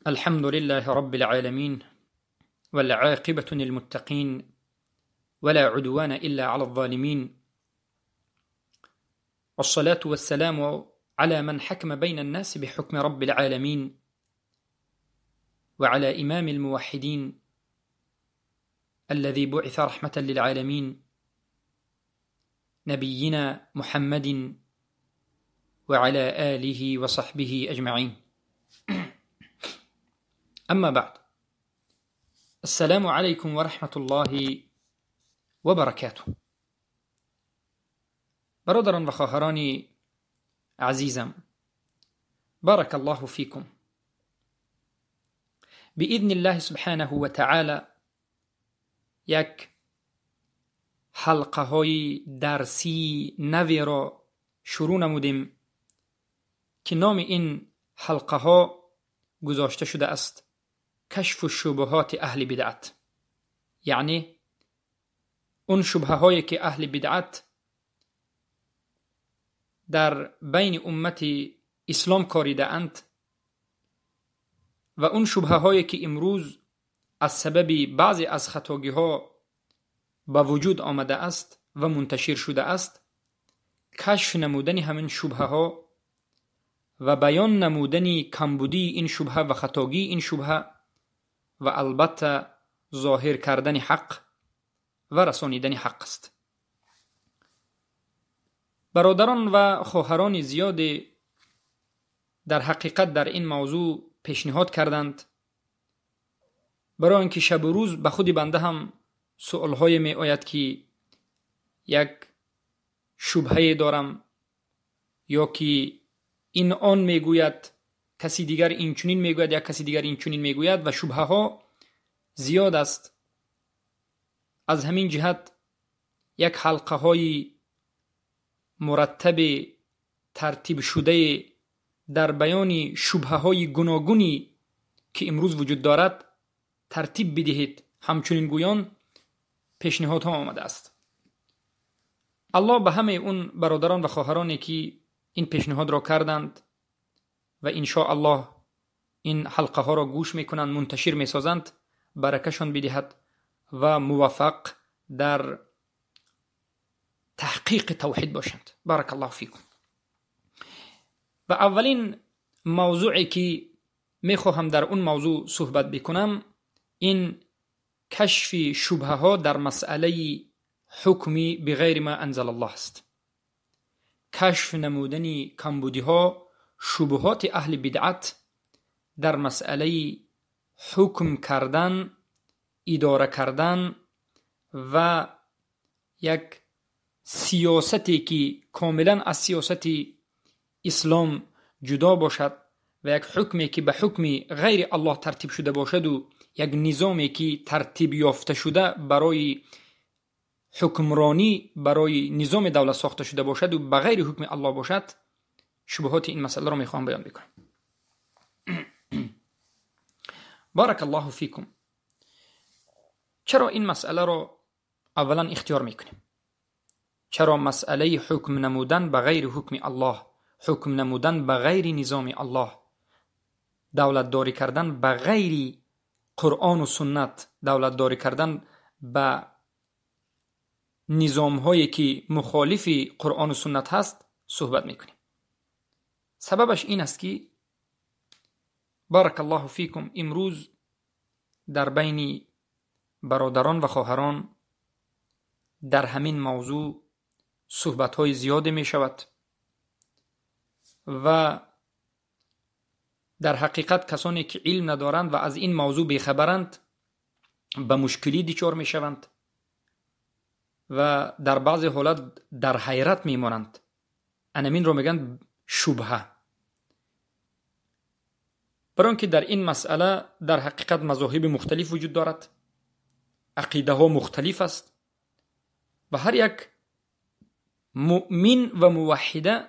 الحمد لله رب العالمين، والعاقبة للمتقين، ولا عدوان إلا على الظالمين، والصلاة والسلام على من حكم بين الناس بحكم رب العالمين، وعلى إمام الموحدين الذي بعث رحمة للعالمين، نبينا محمد وعلى آله وصحبه أجمعين. أما بعد، السلام عليكم ورحمة الله وبركاته. برادران و خواهران عزیزم، بارك الله فيكم. بإذن الله سبحانه وتعالى یک حلقه های درسی نوی را شروع نمودیم که نام این حلقه ها گذاشته شده است کشف شبهات اهل بدعت، یعنی اون شبهه هایی که اهل بدعت در بین امت اسلام کاریده اند و اون شبهه هایی که امروز از سبب بعضی از خطاگی ها به وجود آمده است و منتشر شده است، کشف نمودن همین شبهه ها و بیان نمودن کمبودی این شبهه و خطاگی این شبهه و البته ظاهر کردن حق و رسانیدن حق است. برادران و خواهران زیادی در حقیقت در این موضوع پیشنهاد کردند، برای اینکه شب و روز به خود بنده هم سؤالهای می آید که یک شبهه دارم، یا که این آن میگوید، کسی دیگر این چنین میگوید، یا کسی دیگر این چنین میگوید و شبهه ها زیاد است. از همین جهت یک حلقه های مرتب ترتیب شده در بیان شبهه های گوناگونی که امروز وجود دارد ترتیب بدهید، همچنین گویان پیشنهادها آمده است. الله به همه اون برادران و خواهرانی که این پیشنهاد را کردند و ان شاء الله این حلقه ها را گوش میکنند، منتشر میسازند، برکشان بدهد و موفق در تحقیق توحید باشند. بارک الله فیکم. و اولین موضوعی که میخواهم در اون موضوع صحبت بکنم این کشف شبهه ها در مسئله حکمی بغیر ما انزل الله است. کشف نمودن کمبودی ها، شبهات اهل بدعت در مسئله حکم کردن، اداره کردن و یک سیاستی که کاملا از سیاست اسلام جدا باشد و یک حکمی که به حکم غیر الله ترتیب شده باشد و یک نظامی که ترتیب یافته شده برای حکمرانی، برای نظام دولت ساخته شده باشد و به غیر حکم الله باشد، شبهات این مسئله را میخوام بیان بکنم. بارک الله فیکم. چرا این مسئله را اولا اختیار میکنیم؟ چرا مسئله حکم نمودن به غیر حکم الله، حکم نمودن به غیر نظام الله، دولت داری کردن به غیر قرآن و سنت، دولت داری کردن به نظام هایی که مخالف قرآن و سنت هست صحبت میکنیم؟ سببش این است که بارک الله فیکم امروز در بین برادران و خواهران در همین موضوع صحبت های زیادی می شود و در حقیقت کسانی که علم ندارند و از این موضوع بیخبرند به مشکلی دچار می شوند و در بعضی حالت در حیرت می مانند. انمین رو میگن شبهه. برای اینکه در این مسئله در حقیقت مذاهب مختلف وجود دارد، عقیده ها مختلف است و هر یک مؤمن و موحده،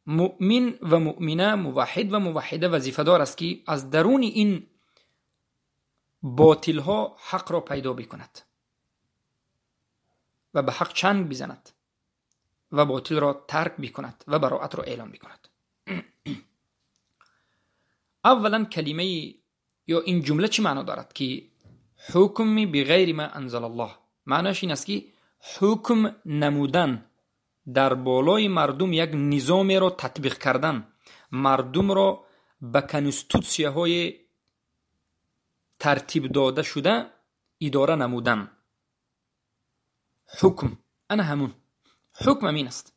مؤمن و مؤمنه، موحد و موحده وظیفه دار است که از درون این باطل ها حق را پیدا بکند و به حق چنگ بزند و باطل را ترک بکند و براءت را اعلام بکند. اولا کلمه یا این جمله چه معنا دارد که حکم بغیر ما انزل الله؟ معناش این است که حکم نمودن در بالای مردم، یک نظامی را تطبیق کردن، مردم را به کنستوتسیه های ترتیب داده شده اداره نمودن. حکم انا همون حکم امین است.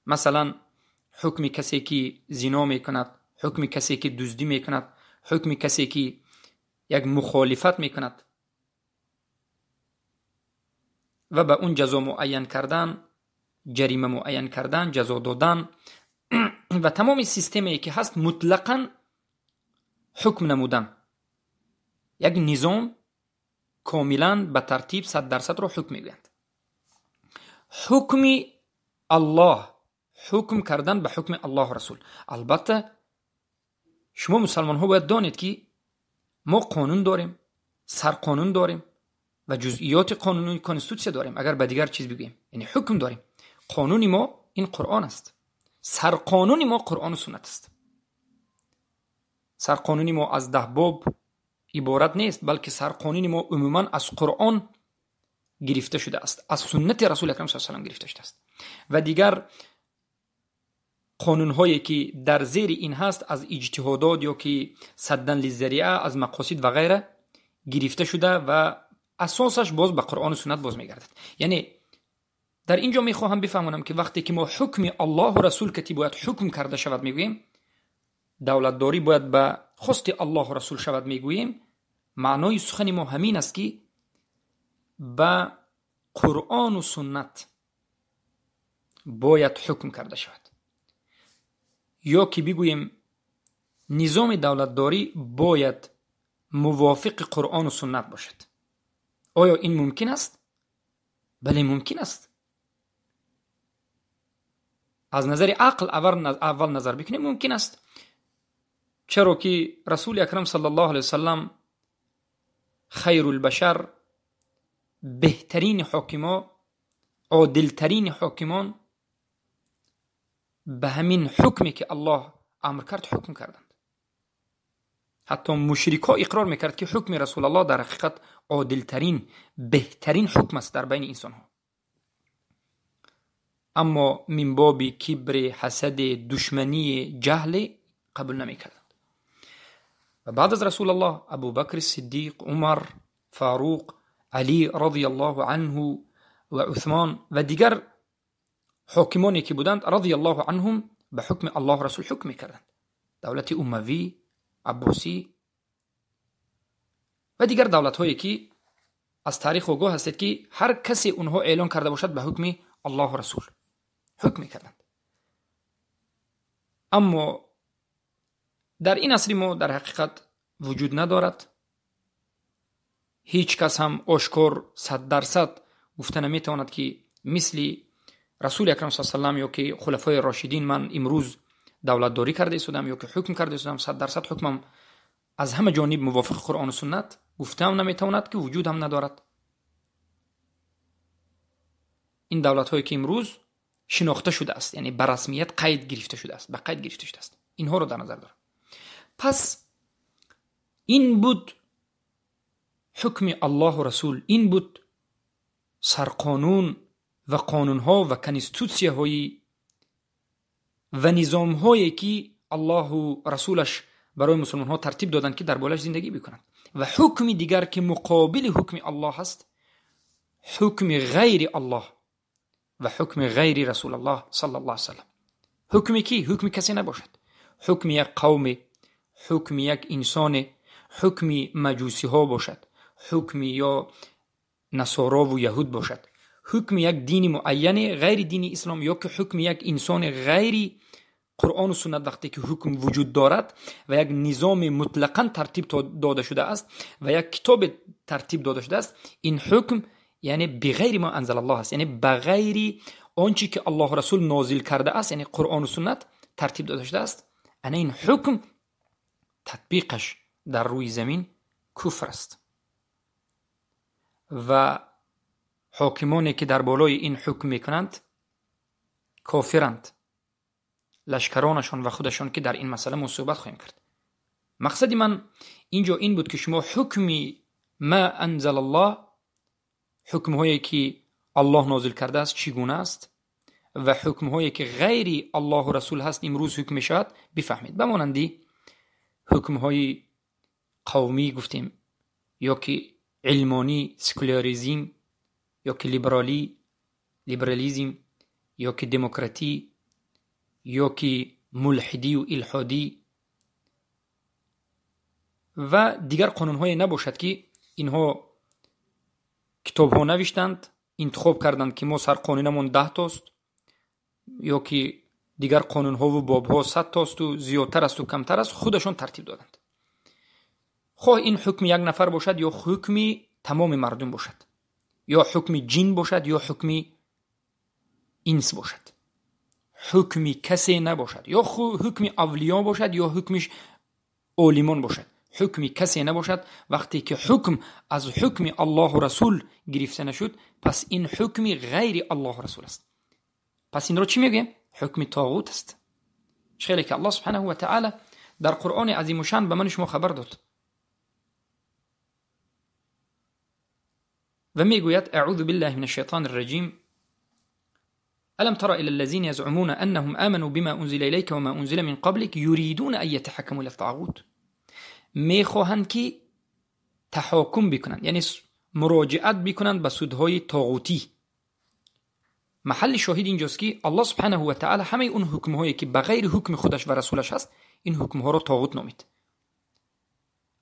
مثلا حکم کسی که زنا میکند، حکم کسی که دزدی میکند، حکم کسی که یک مخالفت میکند و به اون جزا معین کردن، جریمه معین کردن، جزا دادن و تمام سیستمی که هست مطلقاً حکم نمودن. یک نظام کاملا به ترتیب 100% رو حکم میگویند. حکم الله، حکم کردن به حکم الله و رسول. البته شما مسلمان ها باید دانید که ما قانون داریم، سرقانون داریم و جزئیات قانونی کنستیتوسیا داریم. اگر به دیگر چیز بگوییم یعنی حکم داریم. قانون ما این قرآن است، سرقانون ما قرآن و سنت است. سرقانون ما از 10 باب عبارت نیست، بلکه سرقانون ما عموما از قرآن گرفته شده است، از سنت رسول اکرم صلی الله علیه و سلم گرفته شده است و دیگر قانون هایی که در زیر این هست از اجتهادات یا که سدن للذریعه، از مقاصد و غیره گرفته شده و اساسش باز به قرآن و سنت باز میگردد. یعنی در اینجا میخواهم بفهمونم که وقتی که ما حکم الله و رسول که باید حکم کرده شود میگوییم، دولتداری باید به خواست الله و رسول شود میگوییم، معنای سخن ما همین است که به قرآن و سنت باید حکم کرده شود. یا که بگوییم نظام دولتداری باید موافق قرآن و سنت باشد. آیا این ممکن است؟ بله ممکن است. از نظر عقل اول نظر بکنیم ممکن است. چرا که رسول اکرم صلی الله علیه وسلم خیر البشر، بهترین حاکما، عادلترین حاکمان، به همین حکمی که الله امر کرد حکم کردند. حتی مشرکا اقرار میکرد که حکم رسول الله در حقیقت عادلترین، بهترین حکم است در بین انسان ها. اما من باب کبر، حسد، دشمنی، جهل قبول نمیکردند. و بعد از رسول الله ابوبکر صدیق، عمر، فاروق، علی رضی الله عنه و عثمان و دیگر حاکمانی که بودند رضی الله عنهم به حکم الله رسول حکم میکردند. دولت اموی، عباسی و دیگر دولت هایی که از تاریخ آگاه هستید که هر کسی اونها اعلان کرده باشد به حکم الله رسول حکم میکردند. اما در این عصر ما در حقیقت وجود ندارد. هیچ کس هم آشکار 100% گفته نمیتواند که مثل رسول اکرم صلی الله علیه و سلم یا که خلفای راشدین من امروز دولتداری کرده ایستادم یا که حکم کرده ایستادم 100% حکمم از همه جانب موافق قرآن و سنت، گفته هم نمیتواند که وجود هم ندارد. این دولت هایی که امروز شناخته شده است، یعنی به رسمیت قید گرفته شده است، به قید گرفته شده است، اینها رو در نظر دارم. پس این بود حکم الله و رسول، این بود سرقانون و قانونها و کنستیتوسیا های و نظام هایی که الله و رسولش برای مسلمان ها ترتیب دادند که در بالش زندگی بکنند. و حکم دیگر که مقابل حکم الله هست، حکم غیر الله و حکم غیر رسول الله صلی الله علیه وسلم. حکم کی؟ حکم کسی نباشد. حکم یک قوم، حکم یک انسان، حکم مجوسی ها باشد، حکم یا نصارا و یهود باشد، حکم یک دین معین غیر دین اسلام یا که حکم یک انسان غیر قرآن و سنت. وقتی که حکم وجود دارد و یک نظام مطلقا ترتیب داده شده است و یک کتاب ترتیب داده شده است، این حکم یعنی بغیر ما انزل الله است، یعنی بغیر آنچه که الله و رسول نازل کرده است، یعنی قرآن و سنت ترتیب داده شده است، یعنی این حکم تطبیقش در روی زمین کفر است. و حاکمانی که در بالای این حکم میکنند کافرند. лашкаронашон ва худашон, ки дар ин масъала мо суҳбат хоҳем кард. Мақсади ман инҷо ин буд, ки шумо ҳукми ма анзал аллоҳ, ҳукмҳое ки аллоҳ нозил кардааст чӣ гуна аст ва ҳукмҳое ки ғайри аллоҳу расул ҳаст имрӯз ҳукм мешавад бифаҳмед. Ба монанди ҳукмҳои қавмӣ гуфтем, ё ки илмонӣ, секуляризм, ё ки либерализм, ё ки демократӣ, ё ки мулҳидӣ ва илҳодӣ ва дигар қонунҳое набошад, ки инҳо китобҳо навиштанд, интихоб карданд, ки мо сарқонунамон 10 тост, ё ки дигар қонунҳову бобҳо 100 тосту зиёдтар асту камтар аст, худашон тартиб доданд. Хоҳ ин ҳукми як нафар бошад ё ҳукми тамоми мардум бошад, ё ҳукми ҷин бошад ё ҳукми инс бошад, ҳукми касе набошад, ё ҳукми авлиё бошад ё ҳукми олимон бошад, ҳукми касе набошад. Вақте ки ҳукм аз ҳукми Аллоҳу расул гирифта нашуд, пас ин ҳукми ғайри Аллоҳу расул аст. Пас инро чӣ мегӯем? Ҳукми тоғут аст. Чӣ хеле ки Аллоҳ субҳанаҳу ва таъала дар Қуръони азимушшаън ба ман шумо хабар дод ва мегӯяд: аъузу биллаҳи минаш шайтони рраҷим, ألم تر إلى الذين يزعمون أنهم آمنوا بما أنزل إليك وما أنزل من قبلك يريدون أن يتحكموا إلى الطاغوت. میخواهند که تحاکم بکنند، یعنی مراجعت بکنند به سودهای طاغوتی. محل شاهد اینجاست که الله سبحانه و تعالی همه اون حکمهایی که بغیر حکم خودش و رسولش هست، این حکمها را طاغوت نامید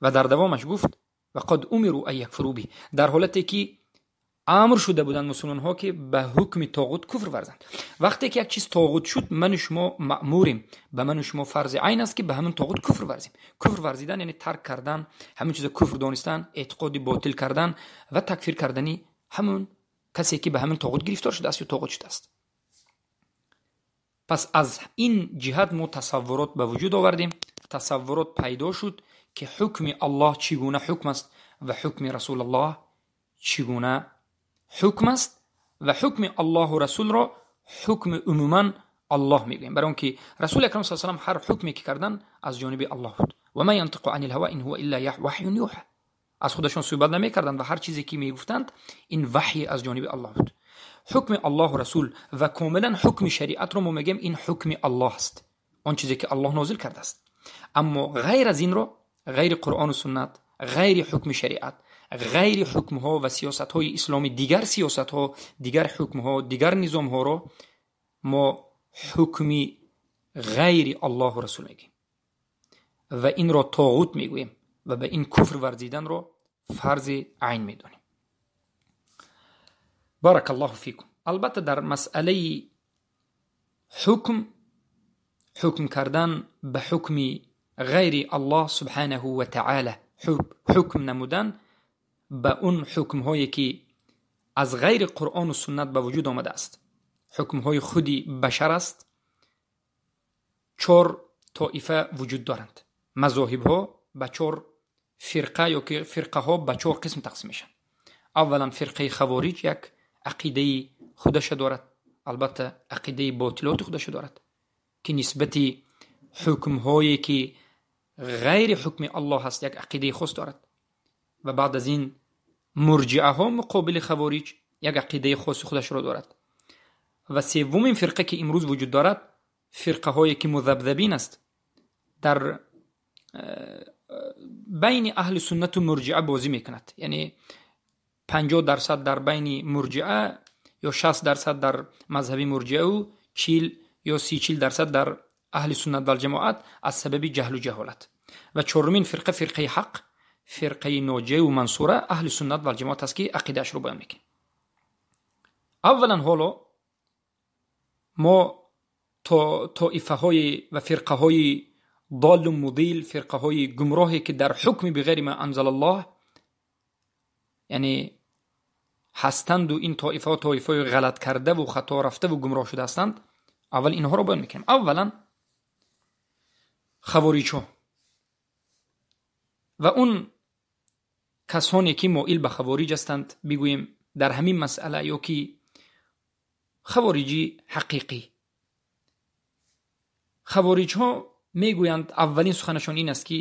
و در دوامش گفت و قد امروا ان یکفروا به، در حالتی که امر شده بودند مسلمان ها که به حکم طاغوت کفر ورزند. وقتی که یک چیز طاغوت شد، من و شما مأموریم، به من و شما فرض عین است که به همون طاغوت کفر ورزیم. کفر ورزیدن یعنی ترک کردن همون چیز، کفر دانستن، اعتقاد باطل کردن و تکفیر کردنی همون کسی که به همون طاغوت گرفتار شده است یا طاغوت شده است. پس از این جهت ما تصورات به وجود آوردیم، تصورات پیدا شد که حکم الله چگونه حکم است و حکم رسول الله چگونه حکم است و حکم الله و رسول را حکم عموما الله میگوییم، برای اینکه رسول اکرم صلی الله علیه و سلم هر حکمی که کردن از جانب الله بود. و ما ینطق عن الهوى ان هو الا وحی یوحى، از خودشان صحبت نمیکردند و هر چیزی که میگفتند این وحی از جانب الله بود. حکم الله و رسول و کاملا حکم شریعت رو ما میگیم این حکم الله است، آن چیزی که الله نازل کرده است. اما غیر از این رو، غیر قرآن و سنت، غیر حکم شریعت، غیر حکمها و سیاست‌های اسلامی، دیگر سیاست‌ها، دیگر حکمها، دیگر نظام‌ها رو ما حکمی غیر الله و رسول میگیم و این را طاغوت میگوییم و به این کفر ورزیدن رو فرض عین میدانیم. بارک الله فیکم. البته در مسئله حکم، حکم کردن به حکم غیر الله سبحانه و تعالی، حکم نمودن به اون حکم‌هایی که از غیر قرآن و سنت به وجود آمده است، حکم‌های خودی بشر است، 4 طایفه وجود دارند. مذاهب‌ها به 4 فرقه یا که فرقه ها به 4 قسم تقسیم میشن. اولا فرقه خوارج یک عقیده خودش دارد، البته عقیده باطلات خودش دارد که نسبت حکم‌هایی که غیر حکم الله هست یک عقیده خاص دارد. و بعد از این مرجعه ها مقابل خوارج یک عقیده خاص خودش را دارد. و سومین فرقه که امروز وجود دارد، فرقه هایی که مذبذبین است، در بین اهل سنت و مرجعه بازی میکند، یعنی 50% در بین مرجعه یا 60% در مذهب مرجعه و 40 یا 30-40% در اهل سنت و جماعت از سبب جهل و جهالت. و چهارمین فرقه، فرقه حق، فرقه ناجیه و منصوره، اهل سنت و جماعت است که عقیده اش رو بیان میکنه. اولا حالا ما طائفه های و فرقه های ضال و مضل، فرقه های گمراهی که در حکم بغیر ما انزل الله یعنی هستند و این طائفه ها طائفه های غلط کرده و خطا رفته و گمراه شده هستند، اول اینها رو بیان میکنیم. اولا خوارج ها و اون کسانی که مائل به خوارج هستند، بگوییم در همین مسئله یا که خوارجی حقیقی Хавориҷҳо мегӯянд, аввалин суханашон ин аст, ки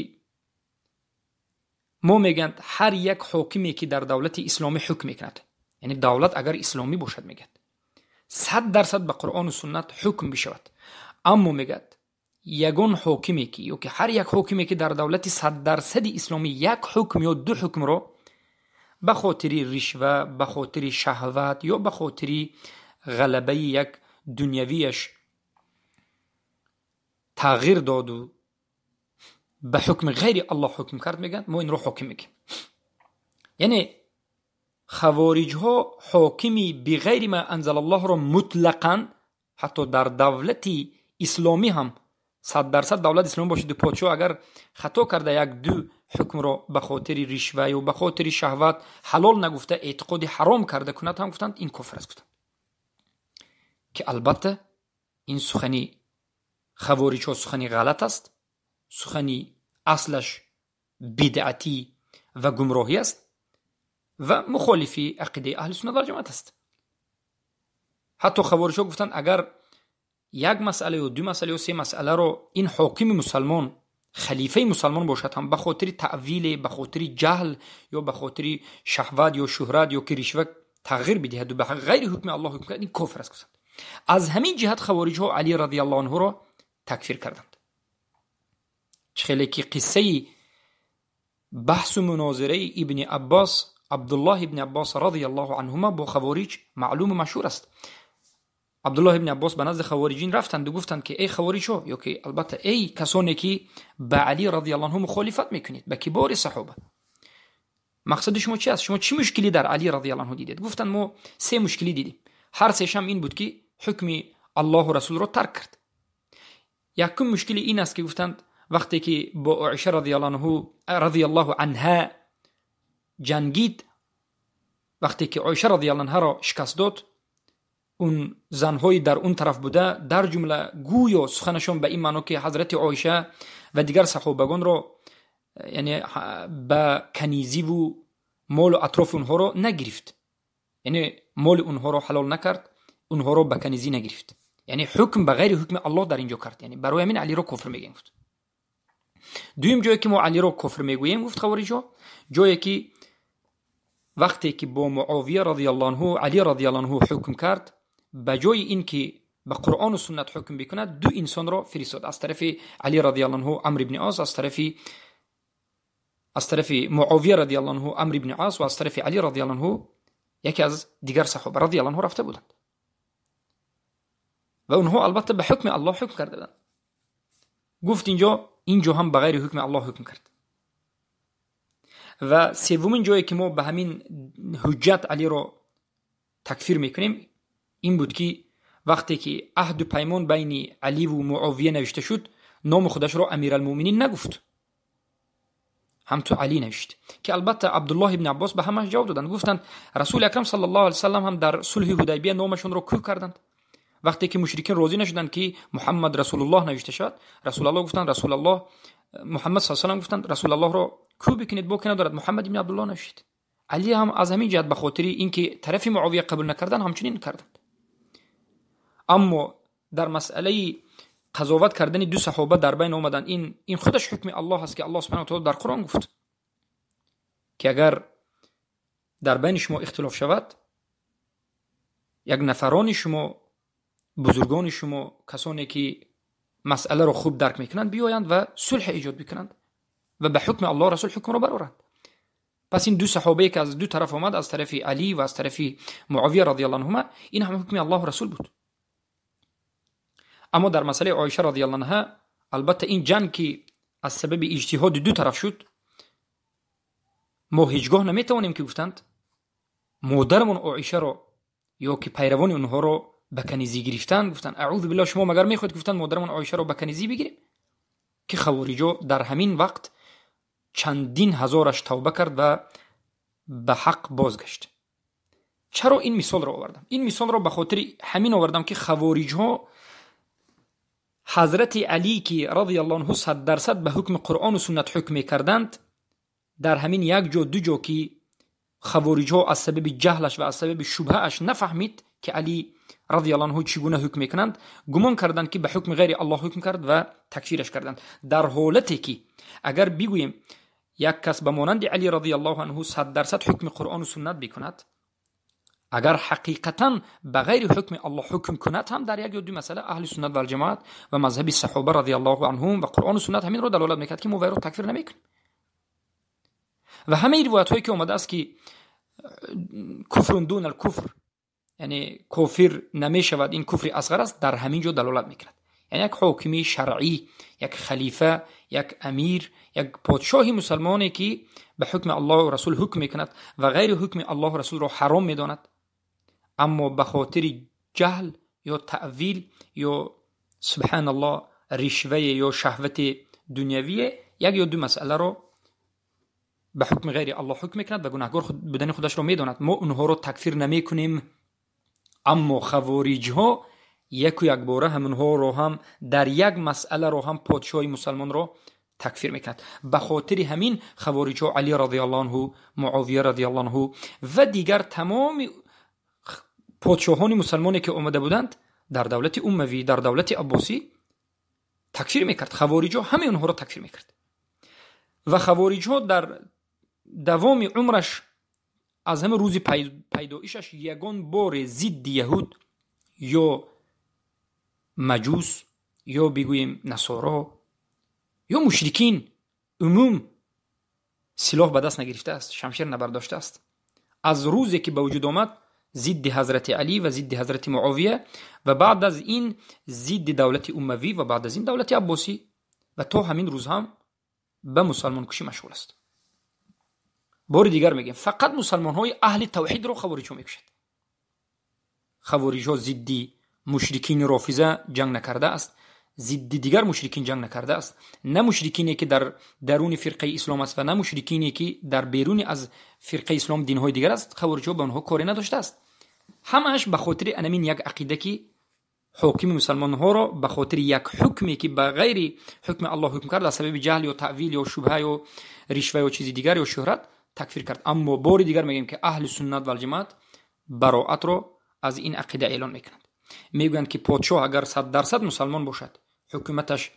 мо мегӯянд ҳар як ҳокиме ки дар давлати исломӣ ҳукм мекунад, яъне давлат агар исломӣ бошад, мегӯяд 100% ба Қуръону суннат ҳукм бишавад. Аммо мегӯяд ягон ҳокиме ки ё ки ҳар як ҳокиме ки дар давлати 100% исломӣ як ҳукм ё ду ҳукмро ба хотири ришва, ба хотири шаҳват ё ба хотири ғалабаи як дунявияш тағйир доду ба ҳукми ғайри Аллоҳ ҳукм кард, мегӯянд мо инро ҳоким мегӯем. Яъне хавориҷҳо ҳокими биғайри ма анзалаллоҳро мутлақан ҳатто дар давлати исломӣ ҳам 100% давлат исломӣ бошад, подшоҳ агар хато карда як ду ҳукмро ба хотири ришва ё ба хотири шаҳват ҳалол нагуфта эътиқоди ҳаром карда кунад ҳам гуфтанд ин кофир аст гуфтанд. Ки албатта ин сухани хавориҷҳо сухани ғалат аст, сухани аслаш бидъатӣ ва гумроҳӣ аст ва мухолифи ақидаи аҳли суннат вал ҷамоат аст. Ҳатто хавориҷҳо гуфтанд агар як масъала ё ду масъала ё се масъаларо ин ҳокими мусалмон, халифаи мусалмон бошад ҳам ба хотири таъвиле, ба хотири ҷаҳл ё ба хотири шаҳват ё шӯҳрат ё ки ришва тағйир бидиҳаду ба ғайри ҳукми Аллоҳ ҳукм кунад, ин кофир аст гуфтанд. Аз ҳамин ҷиҳат хавориҷҳо Али радиаллоҳу анҳуро такфир карданд. Чӣ хеле ки қиссаи баҳсу мунозираи ибни Аббос, Абдуллоҳ ибни Аббос радиаллоҳу анҳума бо хавориҷ маълуму машҳур аст. Абдуллоҳ ибни Аббос ба назди хавориҷин рафтанду гуфтанд ки эй хавориҷҳо, ё ки албатта эй касоне ки ба Али радиаллоҳу анҳу мухолифат мекунед, ба кибори саҳоба, мақсади шумо чи аст? Шумо чӣ мушкилӣ дар Али радиаллоҳу анҳу дидед? Гуфтанд мо се мушкилӣ дидем. Ҳар сешам ин буд ки ҳукми Аллоҳу расулро тарк кард. Якум мушкили ин аст ки гуфтанд вақте ки бо Оиша радиаллоҳу анҳа ҷангид, вақте ки Оиша радиаллоҳу анҳаро шикаст дод, он занҳои дар он тараф буда дар ҷумла гӯё суханашон ба ин маъно ки ҳазрати Оиша ва дигар саҳобагонро яъне ба канизиву молу атрофи онҳоро нагирифт, яъне моли онҳоро ҳалол накард, онҳоро ба канизӣ нагирифт, яъне ҳукм ба ғайри ҳукми Аллоҳ дар инҷо кард, яъне барои ҳамин Алиро кофир мегӯем гуфт. Дуюм ҷое ки мо Алиро кофир мегӯем гуфт хавориҷҳо, ҷое ки вақте ки бо Муовия радиаллоҳу анҳу Али радиаллоҳу анҳу ҳукм кард, ба ҷои ин ки ба Қуръону суннат ҳукм бикунад, ду инсонро фиристод. Аз тарафи Али радиаллоҳу анҳу Амр ибни Ос, аз тарафи Муовия радиаллоҳу анҳу Амр ибни Ос ва аз тарафи Али радиаллоҳу анҳу яке аз дигар саҳоба радиаллоҳу анҳу рафта буданд ва онҳо албатта ба ҳукми Аллоҳ ҳукм карда буданд. Гуфт инҷо ҳам ба ғайри ҳукми Аллоҳ ҳукм кард. Ва севумин ҷое ки мо ба ҳамин ҳуҷҷат Алиро такфир мекунем ин буд ки вақте ки аҳду паймон байни Аливу Муовия навишта шуд, номи худашро Амиралмуъминин нагуфт, ҳамту Али навишт, ки албатта Абдуллоҳ ибни Аббос ба ҳамаш ҷавоб доданд. Гуфтанд Расули Акрам саллаллоҳу алайҳи васаллам ҳам дар сулҳи Ҳудайбия номашонро кӯ карданд. Вақте ки мушрикин розӣ нашуданд ки Муҳаммад Расулуллоҳ навишта шавад, Расулаллоҳ гуфтанд Расулаллоҳ, Муҳаммад саллаллоҳу алайҳи васаллам гуфтанд Расулаллоҳро кӯ бикунед, боке надорад, Муҳаммад ибни Абдуллоҳ навишт. Али ҳам аз ҳамин ҷиҳат ба хотири ин ки тарафи Муовия қабул накардан ҳамчунин карданд. Аммо дар масъалаи қазоват кардани ду саҳоба дар байн омаданд. Ин худаш ҳукми Аллоҳ аст ки Аллоҳ субҳанаҳу ва таъоло дар Қуръон гуфт ки агар дар байни шумо ихтилоф шавад, як нафарони шумо, бузургони шумо, касоне ки масъаларо хуб дарк мекунанд, биёянд ва сулҳ эҷод бикунанд ва ба ҳукми Аллоҳ расул ҳукмро бароранд. Пас ин ду саҳобае ки аз ду тараф омад, аз тарафи Али ва аз тарафи Муовия радиаллоҳу анҳума, ин ҳам ҳукми Аллоҳу расул буд. Аммо дар масъалаи Оиша радиаллоҳу анҳа албатта ин ҷанг ки аз сабаби иҷтиҳоди ду тараф шуд, мо ҳеҷгоҳ наметавонем ки гуфтанд модарамон Оишаро ё ки пайравони онҳоро ба канизӣ гирифтан. Гуфтанд аъузу биллоҳ, шумо магар мехоҳед гуфтанд модарамон Оишаро ба канизӣ бигирем? Ки хавориҷо дар ҳамин вақт чандин ҳазораш тавба кард ва ба ҳақ бозгашт. Чаро ин мисолро овардам? Ин мисолро ба хотири ҳамин овардам ки хавориҷҳо ҳазрати Алӣ ки радиаллоҳу анҳу 100% ба ҳукми Қуръону суннат ҳукм мекарданд, дар ҳамин як ҷо ду ҷо ки хавориҷҳо аз сабаби ҷаҳлаш ва аз сабаби шубҳааш нафаҳмид ки Алӣ رضی الله عنه چگونه حکم میکنند، گمان کردند که به حکم غیر الله حکم کرد و تکفیرش کردند. در حالتی که اگر بگوییم یک کس به مانند علی رضی الله عنه 100% حکم قرآن و سنت بکند، اگر حقیقتا به غیر حکم الله حکم کند هم در یک یا دو مسئله اهل سنت و الجماعت و مذهب صحابه رضی الله عنهم و قرآن و سنت همین رو دلالت میکرد که ما وی رو تکفیر نمیکنیم. و همه روایت هایی که اومده است که کفر دون الکفر، یعنی کافر نمیشود، این کفر اصغر است، در همین جا دلالت میکند. یعنی یک حاکمی شرعی، یک خلیفه، یک امیر، یک پادشاه مسلمانی که به حکم الله و رسول حکم میکند و غیر حکم الله و رسول را حرام میداند، اما به خاطر جهل یا تأویل یا سبحان الله رشوه یا شهوت دنیویه یک یا دو مسئله را به حکم غیر الله حکم میکند و گناهگار بودن خودش را میداند، ما اونها را تکفیر نمیکنیم. اما خوارج ها یک و یک باره همونها را هم در یک مسئله را هم پادشاه مسلمان را تکفیر میکند. به خاطر همین خوارج ها علی رضی الله عنه، معاویه رضی الله عنه و دیگر تمام پادشاهان مسلمانی که آمده بودند در دولت اموی، در دولت عباسی تکفیر میکرد. خوارج ها همه اونها را تکفیر میکرد و خوارج ها در دوام عمرش از همه روز پیدایشش یگان بار ضد یهود یا مجوس یا بگوییم نصارا یا مشرکین عموم سلاح به دست نگرفته است، شمشیر نبرداشته است. از روزی که به وجود آمد ضد حضرت علی و ضد حضرت معاویه و بعد از این ضد دولت اموی و بعد از این دولت عباسی و تا همین روز هم به مسلمان کشی مشغول است. بار دیگر میگیم فقط مسلمان های اهل توحید رو خوارج ها میکشد. خوارج ها ضد مشرکین رافضه جنگ نکرده است، ضد دیگر مشرکین جنگ نکرده است، نه مشرکینی که در درون فرقه اسلام است و نه مشرکینی که در بیرون از فرقه اسلام دین های دیگر است. خوارج ها به آنها کاری نداشته است. همش به خاطر انمین یک عقیده که حاکم مسلمان ها را به خاطر یک حکمی که به غیر حکم الله حکم کرد از سبب جهل یا تأویل یا شبهه یا رشوه یا چیز دیگر یا شهرت تکفیر کرد. اما بار دیگر میگیم که اهل سنت و الجماعت براعت را از این عقیده اعلان میکنند. میگویند که پادشاه اگر 100% مسلمان باشد، حکومتش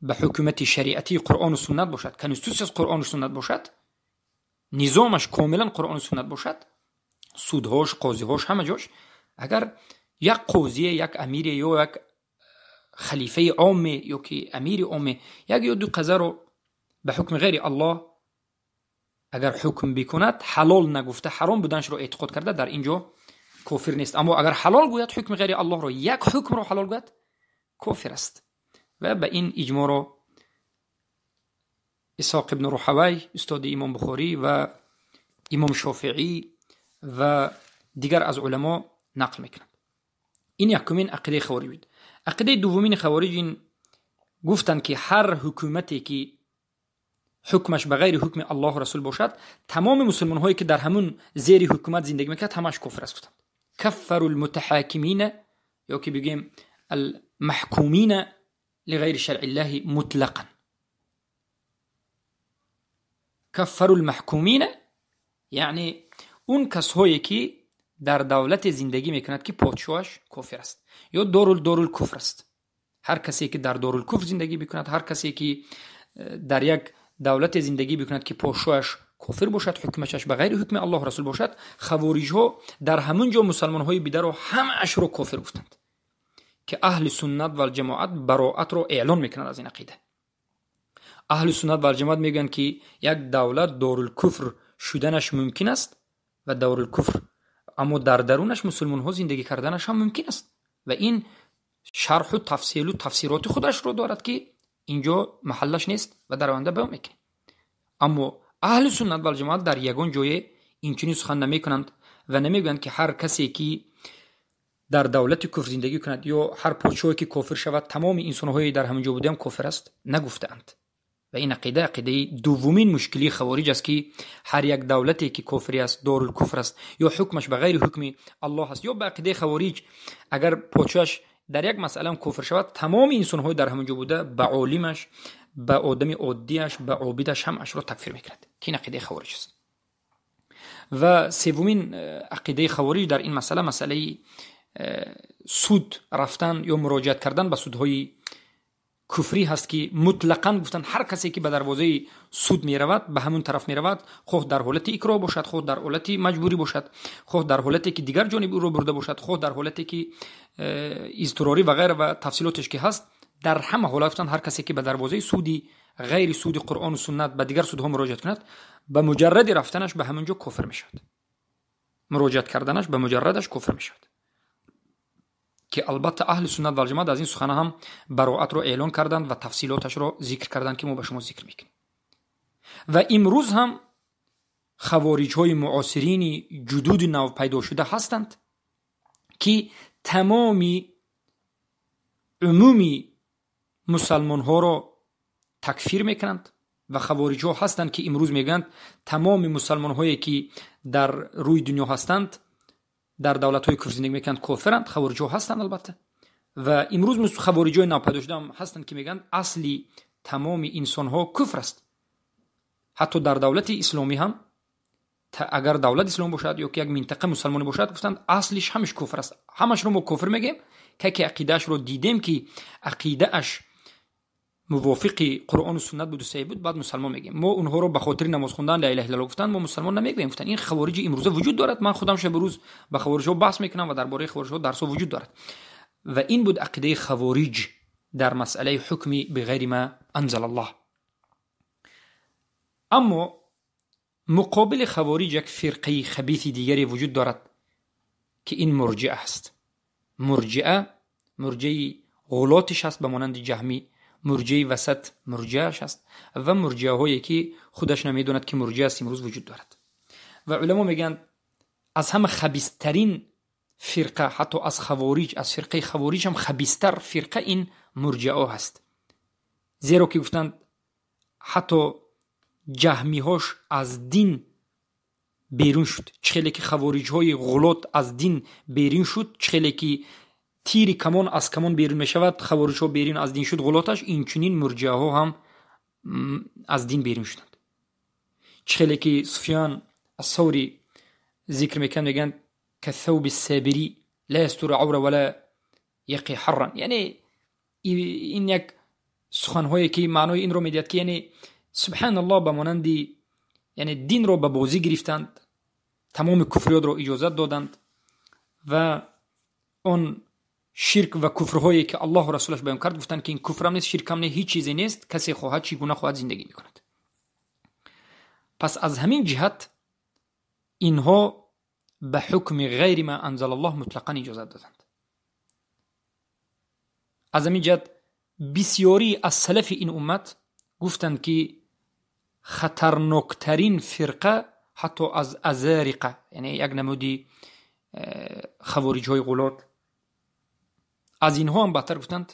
به حکومت شریعتی قرآن و سنت باشد، constitution قرآن و سنت باشد، نظامش کاملا قرآن و سنت باشد، سودهاش، قاضیهاش، همه جاش، اگر یک قاضی، یک امیر یا یک خلیفه عام یا که امیر عام یک یا دو قضا رو به حکم غیر الله اگر حکم بکند، حلال نگفته حرام بودنش رو اعتقاد کرده، در اینجا کافر نیست. اما اگر حلال گوید حکم غیر الله رو، یک حکم رو حلال گوید، کافر است. و به این اجماع رو اسحاق ابن راهوی استاد امام بخاری و امام شافعی و دیگر از علما نقل میکنند. این یکمین عقیده خوارج بود. عقیده دومین خوارج این گفتند که هر حکومتی که حکمش به غیر حکم الله و رسول باشد، تمام مسلمان هایی که در همون زیر حکومت زندگی میکرد همش کفر است گفتند. کفر المتحاکمین یا که بگیم المحکومین لغیر شرع الله مطلقا. کفر المحکومین یعنی اون کسایی که در دولت زندگی میکند که پادشاهش کافر است یا دارالکفر است. هر کسی که در دارالکفر زندگی بکند، هر کسی که در یک دولت زندگی بکند که پادشاهش کافر باشد، حکمش به غیر حکم الله رسول باشد، خوارج ها در همون جا مسلمان های بیده رو همش رو کافر گفتند که اهل سنت و الجماعت براعت رو اعلان میکنند از این عقیده. اهل سنت و الجماعت میگن که یک دولت دارالکفر شدنش ممکن است و دارالکفر، اما در درونش مسلمان ها زندگی کردنش هم ممکن است و این شرح و تفصیل و تفسیرات خودش رو دارد که اینجا محلش نیست و در آینده بیان میکنیم. اما اهل سنت و الجماعت در یگان جای اینچنین سخن نمیکنند و نمیگویند که هر کسی که در دولت کفر زندگی کند یا هر پادشاهی که کافر شود تمام انسان‌های در همونجا بوده هم کافر است، نگفتند. و این عقیده عقیده دومین مشکلی خوارج است که هر یک دولتی که کافری است، دارالکفر است یا حکمش به غیر حکم الله است یا به عقیده خوارج اگر پادشاهش در یک مسئله هم کافر شود، تمام انسان‌های در همونجا بوده به عالمش، به آدم عادیش، به عابدش هم اش را تکفیر میکرد که این عقیده خوارج است. و سومین عقیده خوارج در این مسئله، مسئله суд рафтан ё муроҷиат кардан ба судҳои куфрӣ ҳаст, ки мутлақан гуфтанд, ҳар касе ки ба дарвозаи суд меравад, ба ҳамун тараф меравад, хоҳ дар ҳолати икроҳ бошад, хоҳ дар ҳолати маҷбурӣ бошад, хоҳ дар ҳолате ки дигар ҷониб ӯро бурда бошад, хоҳ дар ҳолате ки изтирорӣ ва ғайра ва тафсилотеш ки ҳаст, дар ҳама ҳолат гуфтанд, ҳар касе ки ба дарвозаи суди ғайри суди Қуръону суннат ба дигар судҳо муроҷиат кунад, ба муҷарради рафтанаш ба ҳамон ҷо кофир мешавад, муроҷиат карданаш ба муҷаррадаш кофир мешавад. Ки албатта аҳли суннат вал ҷамоат аз ин сухана ҳам бароатро эълон карданд ва тафсилоташро зикр карданд, ки мо ба шумо зикр мекунем. Ва имрӯз ҳам хавориҷҳои муосирини ҷудуди нав пайдо шуда ҳастанд, ки тамоми умуми мусалмонҳоро такфир мекунанд. Ва хавориҷҳо ҳастанд, ки имрӯз мегӯянд, тамоми мусалмонҳое ки дар рӯи дунё ҳастанд, дар давлатҳои куфр зиндагӣ мекунанд, кофиранд. Хавориҷҳо ҳастанд албатта. Ва имрӯз хавориҷҳои навпайдо шуда ҳам ҳастанд, ки мегӯянд, асли тамоми инсонҳо куфр аст. Ҳатто дар давлати исломӣ ҳам, агар давлат ислом бошад ё ки як минтақа мусалмонӣ бошад, гуфтанд, аслиш ҳамаш куфр аст, ҳамашро мо кофир мегӯем. Ки ақидаашро дидем, ки ақидааш мувофиқи Қуръону суннат буду саҳеҳ буд, баъд мусалмон мегӯем. Мо онҳоро ба хотири намоз хондан, ла илаҳа иллаллоҳ гуфтан, мо мусалмон намегӯем, гуфтанд. Ин хавориҷи имрӯза вуҷуд дорад. Ман худам шабу рӯз ба хавориҷҳо баҳс мекунам ва дар бораи хавориҷҳо дарсҳо вуҷуд дорад. Ва ин буд ақидаи хавориҷ дар масъалаи ҳукми биғайри ма анзалаллоҳ. Аммо муқобили хавориҷ як фирқаи хабиси дигаре вуҷуд дорад, ки ин мурҷиа аст. Мурҷиа, мурҷиаи ғулотиш аст ба монанди ҷаҳмӣ, мурҷиаи васат мурҷиааш аст ва мурҷиаҳое ки худаш намедонад ки мурҷиа аст, имрӯз вуҷуд дорад. Ва уламо мегӯянд, аз ҳама хабистарин фирқа, ҳатто аз хавориҷ, аз фирқаи хавориҷ ҳам хабистар фирқа ин мурҷиаҳо ҳаст. Зеро ки гуфтанд, ҳатто ҷаҳмиҳош аз дин берун шуд. Чӣ хеле ки хавориҷҳои ғулот аз дин берун шуд, чӣ хеле ки тири камон аз камон берун мешавад, хавориҷҳо берун аз дин шуд ғулоташ, инчунин мурҷиаҳо ҳам аз дин берун шуданд. Чӣ хеле ки Суфён Ассаври зикр мекунанд, мегӯянд: каthawби сабирӣ ла ястуру авра вала яқи ҳарран. Яъне ин як суханҳое ки маънои инро медиҳад, ки яъне субҳаналлоҳ, ба монанди яъне динро ба бозӣ гирифтанд, тамоми куфриётро иҷозат доданд ва он ширк ва куфрҳое ки Аллоҳу расулаш баён кард, гуфтанд, ки ин куфрам нест, ширкам нест, ҳеҷ чизе нест, касе хоҳад, чӣ гуна хоҳад зиндагӣ мекунад. Пас аз ҳамин ҷиҳат инҳо ба ҳукми ғайри ма анзалаллоҳ мутлақан иҷозат доданд. Аз ҳамин ҷиҳат бисёрӣ аз салафи ин уммат гуфтанд, ки хатарноктарин фирқа ҳатто аз азариқа, яъне як намуди хавориҷҳои ғулот, аз инҳо ҳам бадтар, гуфтанд,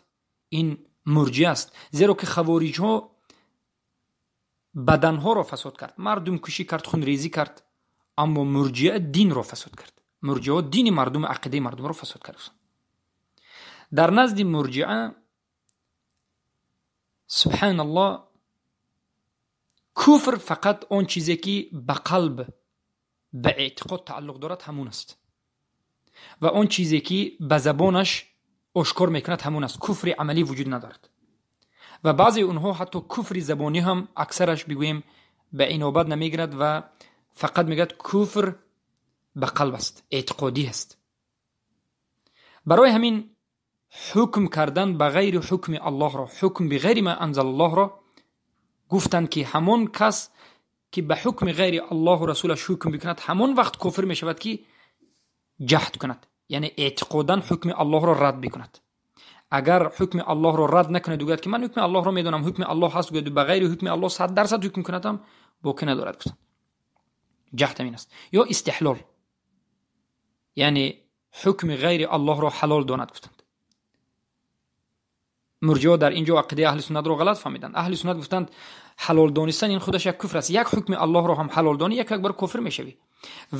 ин мурҷиа аст. Зеро ки хавориҷҳо баданҳоро фасод кард, мардумкушӣ кард, хунрезӣ кард, аммо мурҷиа динро фасод кард. Мурҷиаҳо дини мардум, ақидаи мардумро фасод кард. Дар назди мурҷиа, субҳаналлоҳ, куфр фақат он чизе ки ба қалб, ба эътиқод тааллуқ дорад, ҳамун аст ва он чизе ки ба забонаш ошкор мекунад, ҳамун аст. Куфри амалӣ вуҷуд надорад. Ва баъзеи онҳо ҳатто куфри забонӣ ҳам аксараш бигӯем ба инобат намегирад ва фақат мегӯяд, куфр ба қалб аст, эътиқодӣ аст. Барои ҳамин ҳукм кардан ба ғайри ҳукми Аллоҳро, ҳукм биғайри ма анзалаллоҳро гуфтанд, ки ҳамон кас ки ба ҳукми ғайри Аллоҳу расулаш ҳукм бикунад, ҳамон вақт кофир мешавад, ки ҷаҳд кунад, яъне эътиқодан ҳукми Аллоҳро рад бикунад. Агар ҳукми Аллоҳро рад накунад, гӯяд, ки ман ҳукми Аллоҳро медонам, ҳукми Аллоҳ ҳаст, гӯяд, ба ғайри ҳукми Аллоҳ 100% ҳукм кунад ҳам, боқӣ надорад, гуфтанд. Ҷаҳд ҳамин аст. Ё истиҳлол, яъне ҳукми ғайри Аллоҳро ҳалол донад, гуфтанд. Мурҷиҳо дар ин ҷо ақидаи аҳли суннатро ғалат фаҳмиданд. Аҳли суннат гуфтанд, ҳалол донистан ин худаш як куфр аст. Як ҳукми Аллоҳро ҳам ҳалол донӣ, як бар кофир мешавӣ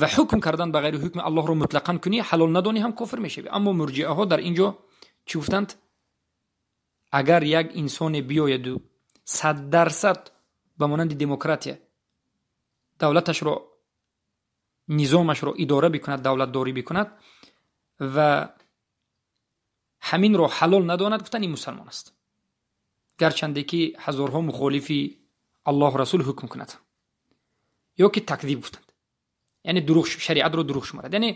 ва ҳукм кардан ба ғайри ҳукми Аллоҳро мутлақан кунӣ, ҳалол надонӣ ҳам кофир мешавӣ. Аммо мурҷиаҳо дар ин ҷо чӣ гуфтанд? Агар як инсоне биёяду 100% ба монанди демократия давлаташро, низомашро идора бикунад, давлатдорӣ бикунад ва ҳаминро ҳалол надонад, гуфтанд, ин мусалмон аст, гарчанде ки ҳазорҳо мухолифи Аллоҳ Расул ҳукм кунад. Ё ки такзиб гуфтанд, яъне дурӯғ, шариатро дурӯғ шуморад. Яъне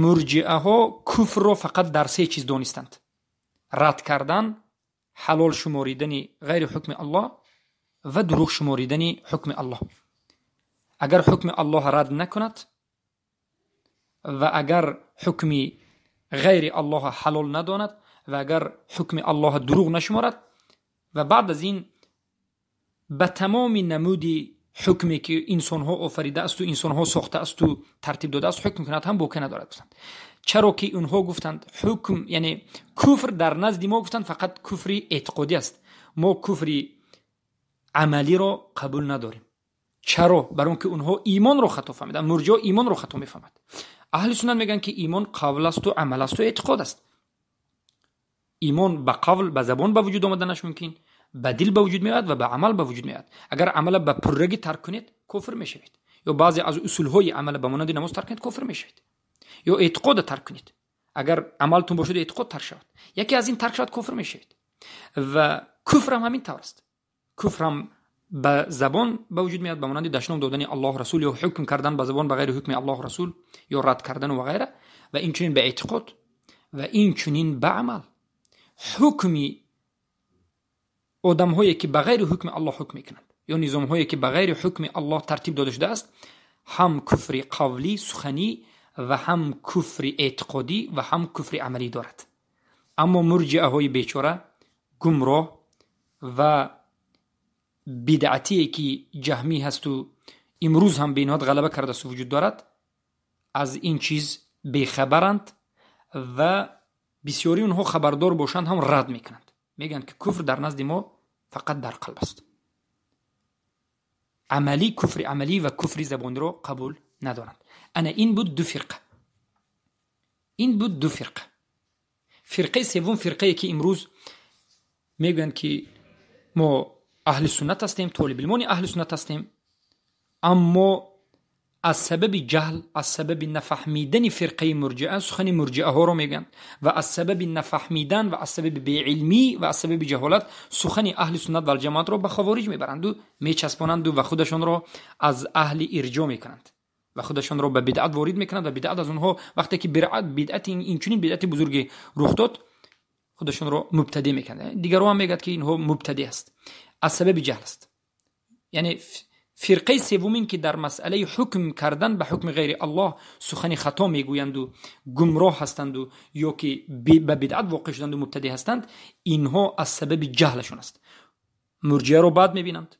мурҷиаҳо куфрро фақат дар се чиз донистанд: рад кардан, ҳалол шуморидани ғайри ҳукми Аллоҳ ва дурӯғ шуморидани ҳукми Аллоҳ. Агар ҳукми Аллоҳ рад накунад ва агар ҳукми ғайри Аллоҳ ҳалол надонад ва агар ҳукми Аллоҳ дурӯғ нашуморад, ва баъд аз ин ба тамоми намуди ҳукме ки инсонҳо офаридаасту инсонҳо сохтаасту тартиб додааст ҳукм кунад, ҳам боке надорад, гуфтанд. Чаро ки онҳо гуфтанд ҳукм, яъне куфр дар назди мо, гуфтанд, фақат куфри эътиқодӣ аст, мо куфри амалиро қабул надорем. Чаро? Бар он ки онҳо имонро хато фаҳмиданд. Мурҷио имонро хато мефаҳмад. Аҳли суннат мегӯянд, ки имон қавл асту амал асту эътиқод аст. Имон ба қавл, ба забон ба вуҷуд омаданаш мумкин, ба дил ба вуҷуд меояд ва ба амал ба вуҷуд меояд. Агар амала ба пуррагӣ тарк кунед, кофир мешавед, ё баъзе аз усулҳои амала, ба монанди намоз, тарк кунед, кофир мешавед, ё эътиқода тарк кунед, агар амалтон бошад, эътиқод тарк шавад, яке аз ин тарк шавад, кофир мешавед. Ва куфр ҳам ҳамин тавр аст. Куфр ҳам ба забон ба вуҷуд меояд, ба монанди дашном додани Аллоҳ, Расул, ё ҳукм кардан ба забон ба ғайри ҳукми Аллоҳ, Расул, ё рад кардан ва ғайра, ва инчунин ба эътиқод ва инчунин ба амал. Ҳукми одамҳое ки ба ғайри ҳукми Аллоҳ ҳукм мекунанд ё низомҳое ки ба ғайри ҳукми Аллоҳ тартиб дода шудааст, ҳам куфри қавлӣ, суханӣ, ва ҳам куфри эътиқодӣ ва ҳам куфри амалӣ дорад. Аммо мурҷиаҳои бечора, гумроҳ ва бидъатие ки ҷаҳмӣ ҳасту имрӯз ҳам бениҳоят ғалаба кардасту вуҷуд дорад, аз ин чиз бехабаранд ва бисёри онҳо хабардор бошанд ҳам рад мекунанд. Мегӯянд, ки куфр дар назди мо фақат дар қалб аст, амалӣ, куфри амалӣ ва куфри забониро қабул надоранд. Ана ин буд ду фирқа, ин буд ду фирқа. Фирқаи севум, фирқае ки имрӯз мегӯянд, ки мо аҳли суннат ҳастем, толибилмони аҳли суннат ҳастем, аммо аз сабаби ҷаҳл, аз сабаби нафаҳмидани фирқаи мурҷиа сухани мурҷиаҳоро мегӯянд ва аз сабаби нафаҳмидан ва аз сабаби беилмӣ ва аз сабаби ҷаҳолат сухани аҳли суннат валҷамоатро ба хавориҷ мебаранду мечаспонанду ва худашонро аз аҳли ирҷо мекунанд ва худашонро ба бидъат ворид мекунанд. Ва бидъат аз онҳо вақте ки бидъати инчунин бидъати бузурге рух дод, худашонро мубтадӣ мекунанд. Дигарон ҳам мегӯяд, ки инҳо мубтадӣ аст, аз сабаби ҷаҳл аст. Яъне фирқаи севумин, ки дар масъалаи ҳукм кардан ба ҳукми ғайри Аллоҳ сухани хато мегӯянду гумроҳ ҳастанду ё ки ба бидъат воқеъ шуданду мубтадӣ ҳастанд, инҳо аз сабаби ҷаҳлашон аст. Мурҷиаро бад мебинанд,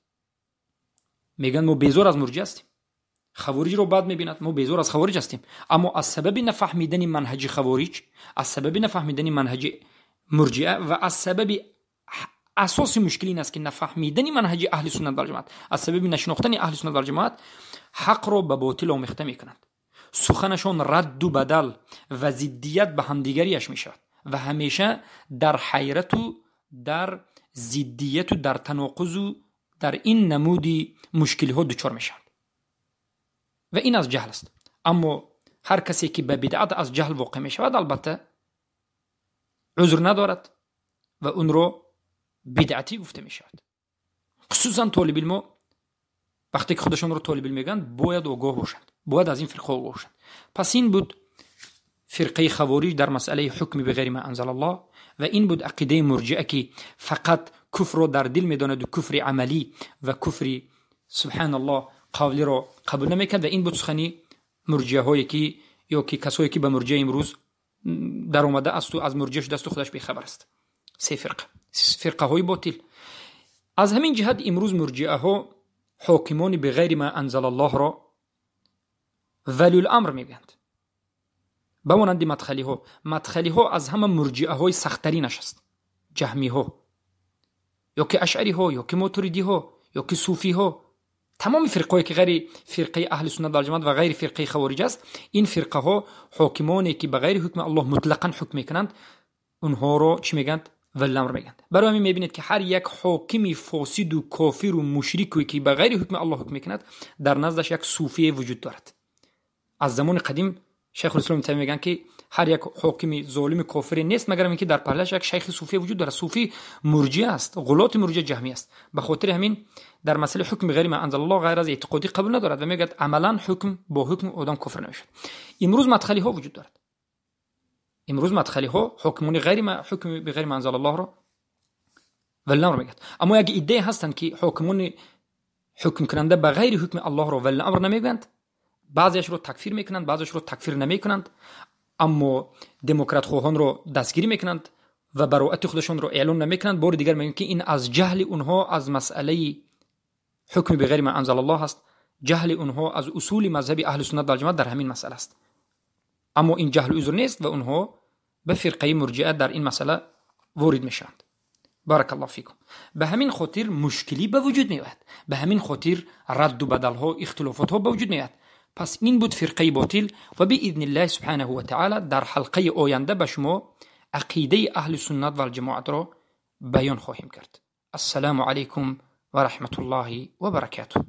мегӯянд, мо безор аз мурҷиа ҳастем. Хавориҷро бад мебинад, мо безор аз хавориҷ ҳастем. Аммо аз сабаби нафаҳмидани манҳаҷи хавориҷ, аз сабаби нафаҳмидани манҳаҷи мурҷиа ва аз сабаби асоси мушкил ин аст, ки нафаҳмидани манҳаҷи аҳли суннат валҷамоат, аз сабаби нашинохтани аҳли суннат валҷамоат ҳақро ба ботил омехта мекунанд. Суханашон радду бадал ва зиддият ба ҳамдигариаш мешавад ва ҳамеша дар ҳайрату дар зиддияту дар таноқузу дар ин намуди мушкилиҳо дучор мешаванд ва ин аз ҷаҳл аст. Аммо ҳар касе ки ба бидъат аз ҷаҳл воқеъ мешавад, албатта узр надорад ва онро бидъатӣ гуфта мешавад. Хусусан толибилмо вақте ки худашонро толибилм мегӯянд, бояд огоҳ бошанд, бояд аз ин фирқаҳо огоҳ бошанд. Пас ин буд фирқаи хавориҷ дар масъалаи ҳукми биғайри ма анзалаллоҳ ва ин буд ақидаи мурҷиа, ки фақат куфрро дар дил медонаду куфри амалӣ ва куфри, субҳаналлоҳ, қавлиро қабул намекард, ва ин буд сухани мурҷиаҳое ки ё ки касое ки ба мурҷиа имрӯз даромада асту аз мурҷиа шудаасту худаш бехабар аст. Се фирқа, фирқаҳои ботил. Аз ҳамин ҷиҳат имрӯз мурҷиаҳо ҳокимони биғайри ма анзалаллоҳро валиуламр мегӯянд, ба монанди мадхалиҳо. Мадхалиҳо аз ҳама мурҷиаҳои сахттаринаш аст. Ҷаҳмиҳо ё ки ашъариҳо ё ки мотуридиҳо ё ки суфиҳо, тамоми фирқаҳое ки ғайри фирқаи аҳли суннат валҷамоат ва ғайри фирқаи хавориҷ аст, ин фирқаҳо ҳокимоне ки ба ғайри ҳукми Аллоҳ мутлақан ҳукм мекунанд, онҳоро чӣ мегӯянд? Валиамр мегӯянд. Барои ҳамин мебинед, ки ҳар як ҳокими фосиду кофиру мушрику ки ба ғайри ҳукми Аллоҳ ҳукм мекунад, дар наздаш як суфие вуҷуд дорад. Аз замони қадим Шайхулислом Таймия мегӯянд, ки Ҳар як ҳокими золими кофире нест, магар инки дар паҳлӯяш як шайхи суфӣ вуҷуд дорад. Суфӣ мурҷиа аст, ғулоти мурҷиа ҷаҳмӣ аст. Ба хотири ҳамин дар масъалаи ҳукми ғайри ма анзалаллоҳ ғайр аз эътиқодӣ қабул надорад ва мегӯяд амалан ҳукм бо ҳукм одам куфр намешавад. Имрӯз мадхалиҳо вуҷуд дорад. Имрӯз мадхалиҳо ҳокимони ғайри ма ҳукми бе ғайри ма анзалаллоҳро валиамр мегӯяд. Аммо як иддае ҳастанд, ки ҳокимони ҳукмкунанда ба ғайри ҳукми Аллоҳро валиамр намегӯянд, баъзеашро такфир мекунанд, баъзеашро такфир намекунанд, аммо демократхоҳонро дастгирӣ мекунанд ва бароати худашонро эълон намекунанд. Бори дигар мегӯянд, ки ин аз ҷаҳли онҳо аз масъалаи ҳукми бе ғайри ма анзалаллоҳ аст. Ҷаҳли онҳо аз усули мазҳаби аҳли суннат вал ҷамоат дар ҳамин масъала аст. Аммо ин ҷаҳл узр нест ва онҳо ба фирқаи мурҷиа дар ин масъала ворид мешаванд. Баракаллоҳу фикум. Ба ҳамин хотир мушкилӣ ба вуҷуд меояд, ба ҳамин хотир радду бадалҳо, ихтилофотҳо ба вуҷуд меояд. Пас ин буд фирқаи ботил ва биизниллаҳи субҳанаҳу ва таъала дар ҳалқаи оянда ба шумо ақидаи аҳли суннат вал ҷамоатро баён хоҳем кард. Ассалому алайкум ва раҳматуллоҳи ва баракатуҳ.